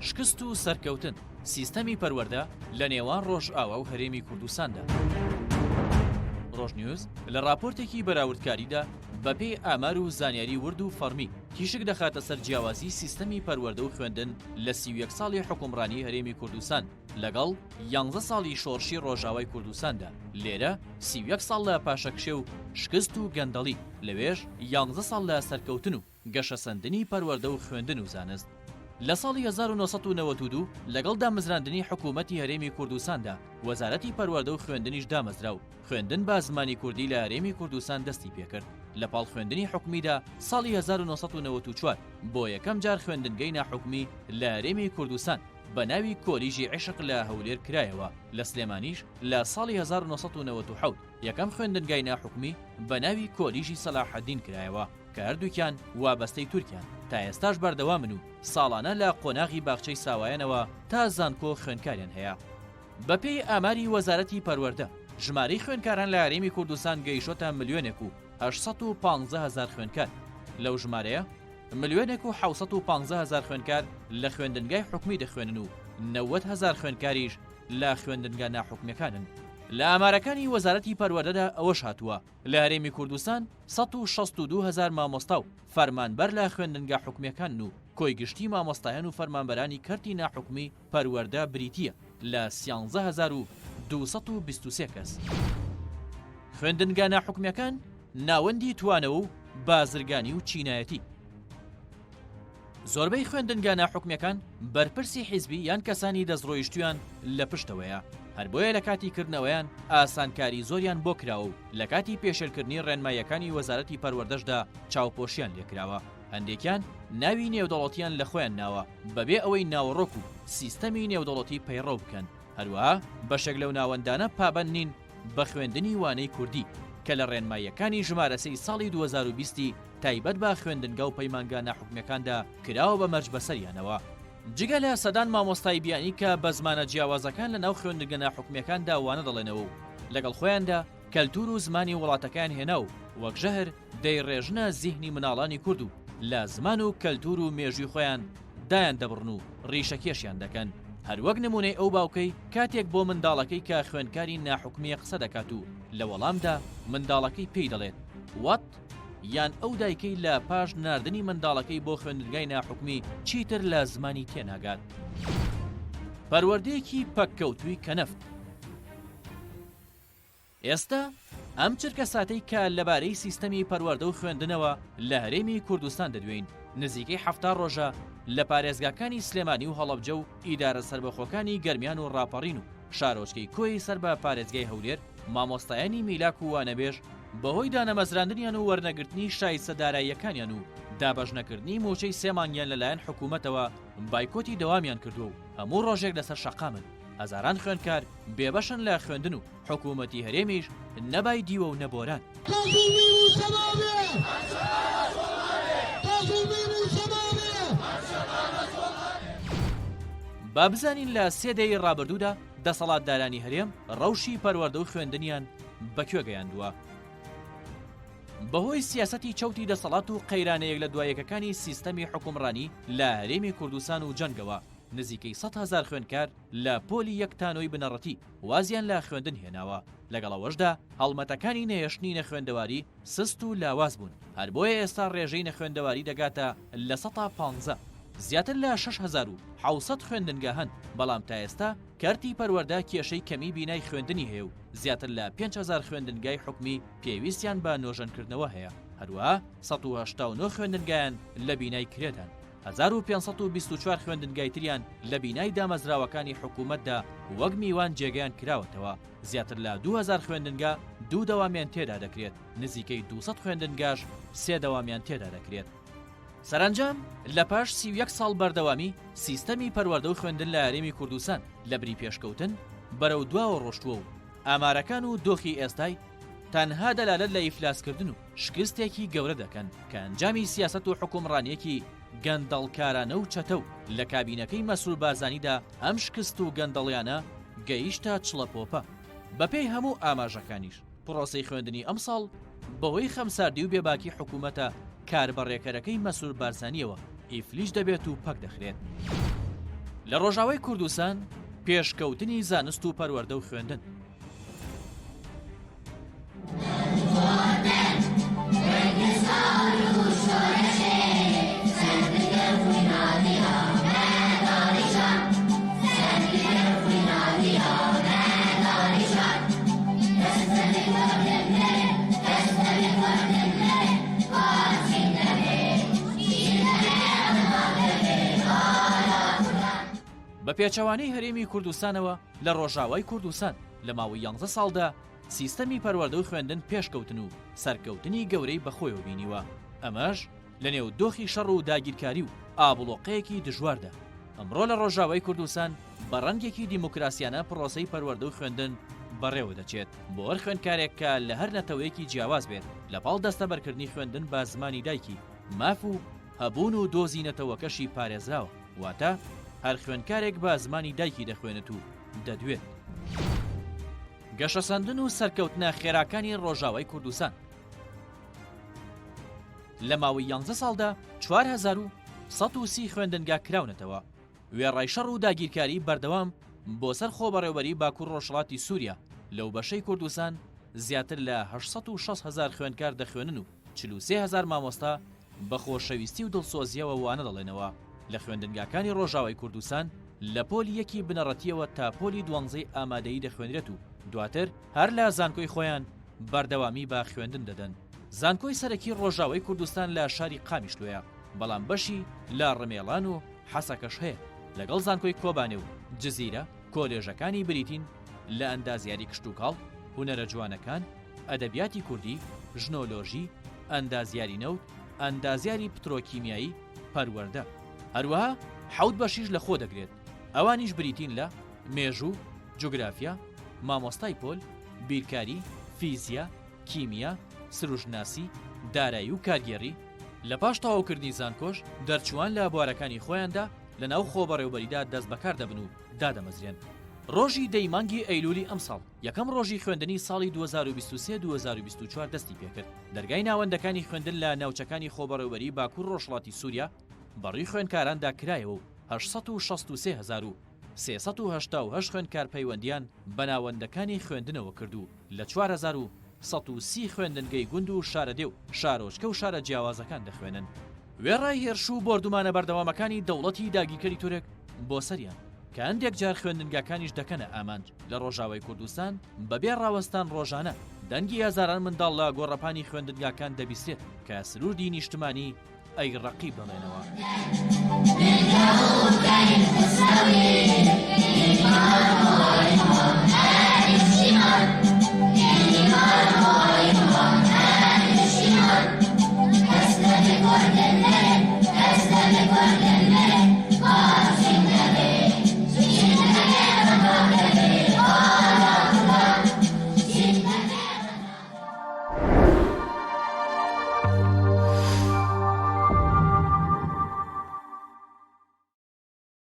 شکست و سەرکەوتن، سیستەمی پەروەردە لە نێوان ڕۆژئاوا و هەرێمی کوردستاندا. ڕۆژنیوز لە ڕاپۆرتێکی بەراوردکاریدا بەپێی ئامار و زانیاری ورد و فەڕمی تیشک دەخاتە سەر جیاوازی سیستەمی پەروەردە و خوێندن لە 31 ساڵی حوکمڕانی هەرێمی کوردستان لەگەڵ یانزە ساڵی شۆڕشی ڕۆژاوای کوردستاندا، لێرە 31 ساڵ لە پاشەکشێ و شکست و گەندەڵی، لەوێش یانزە ساڵ لە سەرکەوتن و گەشەسەندنی پەروەردە و خوێندن و زانست. لە ساڵی 1992 لەگەڵ دامەزراندنی حکوومەتی هەرێمی کوردستاندا وەزارەتی پەروەردە و خوێندنیش دامەزرا و خوێندن بە زمانی کوردی لە هەرێمی کوردستان دەستی پێکرد. لە پاڵ خوێندنی حکومیدا ساڵی 1994 بۆ یەکەم جار خوێندنگەی ناحکومی لە هەرێمی کوردستان بە ناوی کۆلیژی عیشق لە هەولێر کرایەوە، لە سلێمانیش لە ساڵی 1997 یەکەم خوێندنگای ناحکومی بە ناوی کۆلیژی سەلاحەدین کرایەوە. کە هەردووکیان وابەستەی تورکیان، تا ئێستاش بەردەوامن و ساڵانە لە قۆناغی باخچەی ساوایانەوە تا زانکۆ خوێندکاریان هەیە. بەپێی ئاماری وەزارەتی پەروەردە، ژمارەی خوێندکاران لە هەرێمی کوردستان گەیشتۆتە ملیۆنێک و 815 هەزار خوێندکار، لەو ژمارەیە ملیۆنێک و 715 هەزار خوێندکار لە خوێندنگای حکومی دەخوێنن و 90 هەزار خوێندکاریش لە خوێندنگا ناحکومیەکانن. لە ئامارەکانی وەزارەتی پەروەردەدا ئەوەش هاتووە، لە هەرێمی کوردستان 162 هەزار مامۆستا و فەرمانبەر لە خوێندنگا حکومییەکانن و کۆی گشتی مامۆستایان و فەرمانبەرانی کەرتی ناحکومی پەروەردە بریتییە لە 13223 کەس. خوێندنگا ناحکومییەکان ناوەندی توانەوە و بازرگانی و چینایەتی. زۆربەی خوێندنگا ناحکومیەکان بەرپرسی حیزبی یان کەسانی دەستڕۆیشتویان لە پشتەوەیە، هەر بۆیە لە کاتی کردنەوەیان ئاسانکاری زۆریان بۆ کراوە و لە کاتی پێشێلکردنی ڕێنماییەکانی وەزارەتی پەروەردەشدا چاوپۆشیان لێکراوە، هەندێکیان ناوی نێودەوڵەتیان لە خۆیان ناوە بەبێ ئەوەی ناوەڕۆک و سیستەمی نێودەوڵەتی پەیڕەو بکەن، هەروەها بەشێک لەو ناوەندانە پابەند نین بە خوێندنی وانەی کوردی کە لە ڕێنماییەکانی ژمارە سێی ساڵی 2020 ی تایبەت بە خوێندنگا و پەیمانگا ناحکومییەکاندا کراوە بە مەرج بەسەریانەوە. جگە لە سەدان مامۆستای بیانی کە بە زمانە جیاوازەکان لەناو خوێندنگە ناحکومییەکاندا وانە دەڵێنەوە و لەگەڵ خۆیاندا کەلتوور و زمانی وڵاتەکەیان هێنا و وەک ژەهر دەیڕێژنە زیهنی مناڵانی کورد و لە زمان و کەلتوور و مێژووی خۆیان دایان دەبڕن و ڕیشەکێشیان دەکەن هەروەک نموونەی ئەو باوکەی کاتێک بۆ منداڵەکەی کە خوێندکاری ناحکومییە قسە دەکات و لە وەڵامدا منداڵەکەی پێی دەڵێت What؟ یان ئەو دایکەی لە پاش ناردنی منداڵەکەی بۆ خوێندنگای ناحکومی چیتر لە زمانی تێناگات. پەروەردەیەکی پەککەوتووی کەنەفت. ئێستا ئەم چرکەساتەی کە لەبارەی سیستەمی پەروەردە و خوێندنەوە لە هەرێمی کوردستان دەدوێین، نزیکەی 70 ڕۆژە لە پارێزگاکانی سلێمانی و هەڵەبجە و ئیدارە سەربەخۆکانی گەرمیان و ڕاپەڕین و شارۆچکەی کۆیەی سەر بە پارێزگای هەولێر مامۆستایانی میلاک و وانەبێژ بەهۆی دانەمەزراندنیان و وەرنەگرتنی شایستە داراییەکانیان و دابەشنەکردنی مووچەی سێ مانگیان لەلایەن حکوومەتەوە بایکۆتی دەوامیان کردووە و هەموو ڕۆژێک لەسەر شەقامن، هەزاران خوێندکار بێبەشن لە خوێندن و حکوومەتی هەرێمیش نە بای دیوە و نە بۆران. با بزانین لە سێ دەیەی ڕابردوودا دەسەڵاتدارانی هەرێم ڕەوشی پەروەردە و خوێندنیان بە کوێ گەیاندووە؟ بەهۆی سیاسەتی چەوتی دەسەڵات و قەیرانە یەک لە دوایەکەکانی سیستەمی حوکمڕانی لە هەرێمی کوردستان و جەنگەوە، نزیکەی 100 هەزار خوێندکار لە پۆلی یەک تا نۆی بنەڕەتی وازیان لە خوێندن هێناوە، لەگەڵ ئەوەشدا هەڵمەتەکانی نەهێشتنی نەخوێندەواری سست و لاواز بوون، هەر بۆیە ئێستا ڕێژەی نەخوێندەواری دەگاتە 15%. زیاتر لە 6700 خوێندنگا هەن، بەڵام تا ئێستا کەرتی پەروەردە کێشەی کەمی بینای خوێندنی هەیە و زیاتر لە 5000 خوێندنگای حکومی پێویستیان بە نۆژەنکردنەوە هەیە، هەروەها 189 خوێندنگایان لە بینای کرێدان، 1524 خوێندنگای تریان لە بینای دامەزراوەکانی حکوومەتدا وەک میوان جێگەیان کراوەتەوە، زیاتر لە 2000 خوێندنگا دوو دەوامیان تێدا دەکرێت، نزیکەی 200 خوێندنگاش سێ دەوامیان تێدا دەکرێت. سەرەنجام لە پاش 31 ساڵ بەردەوامی سیستەمی پەروەردە و خوێندن لە هەرێمی کوردستان لە بری پێشکەوتن بەرەو دواوە ڕۆشتووە و ئامارەکان و دۆخی ئێستای تەنها دەلالەت لە ئیفلاسکردن و شکستێکی گەورە دەکەن کە ئەنجامی سیاسەت و حوکمڕانییەکی گەندەڵکارانە و چەتە و لە کابینەکەی مەسرور بارزانیدا ئەم شکست و گەندەڵیانە گەیشتە چڵەپۆپە. بەپێی هەموو ئاماژەکانیش پڕۆسەی خوێندنی ئەمساڵ بەهۆی خەمساردی و بێباکی حکوومەتە کاربەڕێکەرەکەی مەسرور بارزانییەوە ئیفلیج دەبێت و پەک دەخرێت. لە ڕۆژاوای کوردستان پێشکەوتنی زانست و پەروەردە و خوێندن. بە پێچەوانەی هەرێمی کوردستانەوە لە ڕۆژاوای کوردستان لە ماوەی یانزە ساڵدا سیستەمی پەروەردە و خوێندن پێشکەوتن و سەرکەوتنی گەورەی بەخۆیەوە بینیوە، ئەمەش لەنێو دۆخی شەڕ و داگیرکاری و ئابڵۆقەیەکی دژواردا. ئەمڕۆ لە ڕۆژاوای کوردستان بە ڕەنگێکی دیموکراسیانە پڕۆسەی پەروەردە و خوێندن بەڕێوە دەچێت بۆ هەر خوێندکارێک کە لە هەر نەتەوەیەکی جیاواز بێت لەپاڵ دەستەبەرکردنی خوێندن بە زمانی دایکی ماف و هەبوون و دۆزی نەتەوەکەشی پارێزراوە واتە هەر خوێندکارێک بە زمانی دایکی دەخوێنێت و دەدوێت. گەشەسەندن و سەرکەوتنە خێراکانی ڕۆژاوای کوردستان لە ماوەی یانزە ساڵدا 4130 خوێندنگا کراونەتەوە، وێڕای شەڕ و داگیرکاری بەردەوام بۆ سەر خۆبەڕێوبەری باکوور ڕۆژهەڵاتی سووریا، لەو بەشەی کوردستان زیاتر لە 860 هەزار خوێندکار دەخوێنن و 43 هەزار مامۆستا بە خۆشەویستی و دڵسۆزییەوە وانە دەڵێنەوە لە خوێندنگاکانی ڕۆژاوای کوردستان لە پۆلی یەکی بنەڕەتییەوە تا پۆلی دوانزەی ئامادەیی دەخوێنرێت و دواتر هەر لە زانکۆی خۆیان بەردەوامی بە خوێندن دەدەن. زانکۆی سەرەکی ڕۆژاوای کوردستان لە شاری قامیشلۆیە، بەڵام بەشی لە ڕمێڵان و حەسەکەش هەیە، لەگەڵ زانکۆی کۆبانێ و جزیرە، کۆلێژەکانی بریتین لە ئەندازیاری کشتوکاڵ، هونەرە جوانەکان، ئەدەبیاتی کوردی، ژنۆلۆژی، ئەندازیاری نەوت، ئەندازیاری پترۆکیمیایی، پەروەردە. هەروەها حەوت بەشیش لە خۆ دەگرێت، ئەوانیش بریتین لە، مێژوو، جوگرافیا، مامۆستای پۆل، بیرکاری، فیزیا، کیمیا، سروشتناسی، دارایی و کارگێڕی، لە پاش تەواوکردنی زانکۆش دەرچووان لە بوارەکانی خۆیاندا لە ناو خۆبەڕێوبەریدا دەستبەکار دەبن و دادەمەزرێن. ڕۆژی دە ی مانگی ئەیلولی ئەمساڵ یەکەم ڕۆژی خوێندنی ساڵی 2023 2024 دەستی پێکرد، دەرگای ناوەندەکانی خوێندن لە ناوچەکانی خۆبەڕێوبەریی باکوور ڕۆژهەڵاتی سووریا بەڕووی خوێندکاراندا کرایەوە و 863 هەزار و 388 خوێندکار پەیوەندییان بە ناوەندەکانی خوێندنەوە کرد و لە 4130 خوێندنگەی گوند و شارەدێ و شارۆچکە و شارە جیاوازەکان دەخوێنن. وێڕای هێرش و بۆردومانە بەردەوامەکانی دەوڵەتی داگیرکەری تورک بۆ سەریان، کە هەندێک جار خوێندنگاکانیش دەکەنە ئامانج، لە ڕۆژاوای کوردستان بەبێ ڕاوەستان ڕۆژانە دەنگی هەزاران منداڵ لە گۆڕەپانی خوێندنگاکان دەبیسرێت کە سروودی نیشتمانی ئەی ڕەقیب دەڵێنەوە.